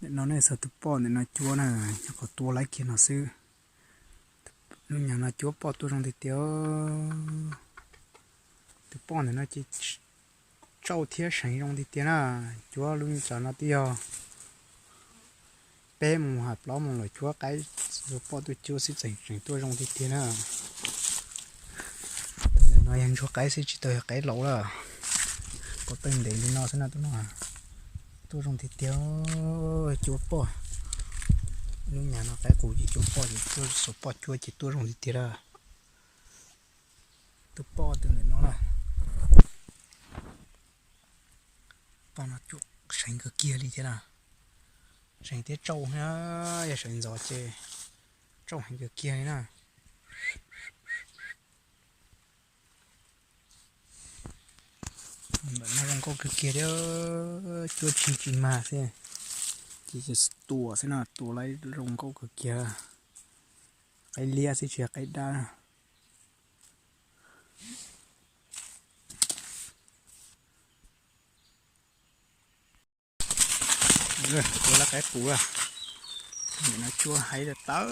Ntawm no nej xav tus poj ntawm no cuab na, nyuam qhuav tua laib kiag no xwb. Lub nyuag no cuab poj tuaj zoo tiag tiag. Tus poj ntawm no ces tsauj thiab seev zoo tiag tiag na. Cuab lub nyuag no twb yog peb mus hais plaub mus los cuab qaib, tus poj tuaj cuab xwb tseem tseem tuaj zoo tiag tiag na. Tus ntawm no yog ntsuag qaib xwb tsis tau yog qaib laus lawm. Quav pej ntev li no xwb no tus no tuaj zoo tiag tiag. Cuab poj, lub nyuag no qaib qus ces cuab poj ces tuaj xuas poj cuab ces tuaj zoo tiag tiag lawm. Tus poj tus ntawm no na, poj no cuab seev kawg kiag li thiab na. Seev thiab tsauj na, yog sawv ntxov ces tsauj heev kawg kiag li na. Ntawm no zoo nkauj kawg kiag thiab, cuab tsis tsis mag xwb, ces tua xwb no, tua laib zoo nkauj kawg kiag. Qaib liab xwb tsis yog qaib dab. Tua lawv qaib qus, tus ntawm no cuab haib tawv tawv,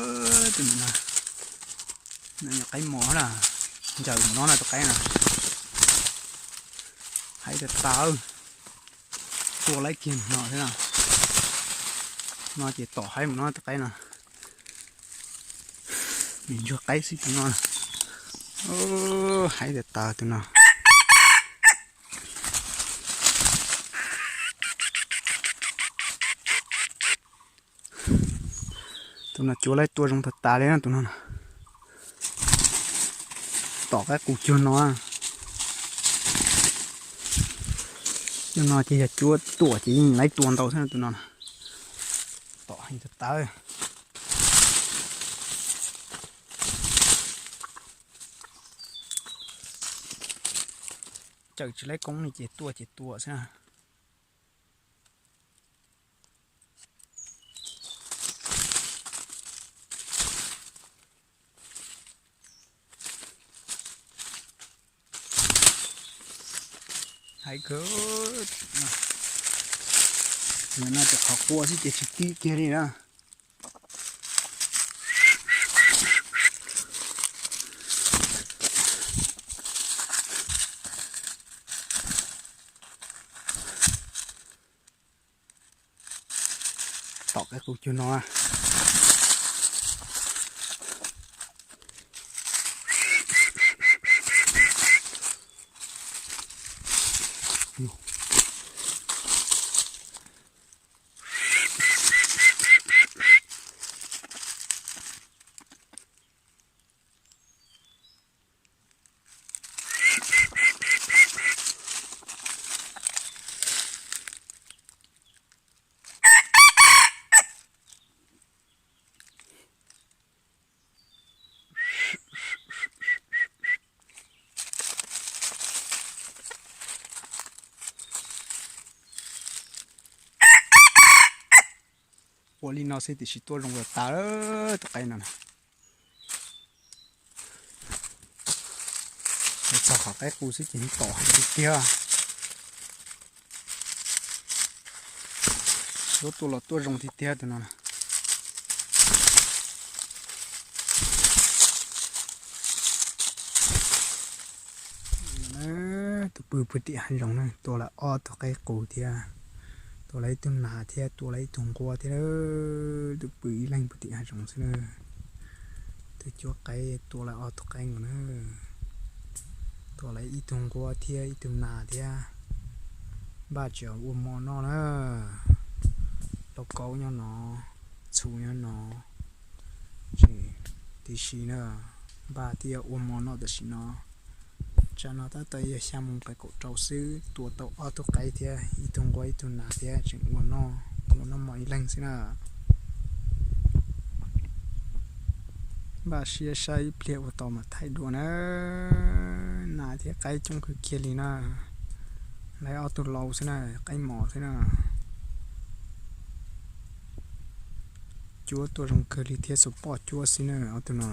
tus ntawm no, tus ntawm no qaib mos na, ncaws mus no na tus qaib no, haib tawv tawv, tua laib kiag no thiab no, no ces tom haib mus no tus qaib no, me ntsuag qaib xwb tus no, haib tawv tawv tus no. Tus no cuab laib tua zoo tag tas li na tus no. Tom qaib qus cuag no. Cuag no ces yog cuab tuam ces yeej laib tua ntau xwb tus no. Tom heev tag tawv. Cawm tsis laib koob li ces tua ces tua xwb na. Hais kawg, no ces qhov qua xwb ces tsis tib kiag li na. Tom qaib qus cuag no. Ua li no xwb tiam sis tuaj zoo tas tas tus qaib no na. Txog qhov qaib qus xwb ces tom heev tiag tiag. Lub tuaj los tuaj zoo tiag tiag tus no. Tus pw puag tim hav zoov na, tua lawm ob tug qaib qus thiab, tua lawm ib tug nas thiab, tua lawm ib tug nquab thiab. Tus pw ib leeg puag tim hav zoov xwb na. Tus cuab qaib tua lawm ob tug qaib nkaus na. Tua lawm ib tug nquab thiab ib tug nas thiab. Npaj tseem ua mov noj na. Lauj kaub nyob no, txhuv nyob no, tseem tib si na. Npaj thiaj ua mov noj tam sim no. Tsam no tab tom yog xya moos qis kaum rau xwb, tua tau ob tug qaib thiab ib tug nquab ib tug nas thiab tseem ua noj, ua noj mov ib leeg xwb na. Npaj siab saib ib pliag ua tau mas thaij dua na. Nas thiab qaib coob kawg kiag li na. Lawv ob tug laus xwb na, qaib mos xwb na. Cuab tuaj zoo kawg li thiab, xuas poj cuab xwb na ob tug no.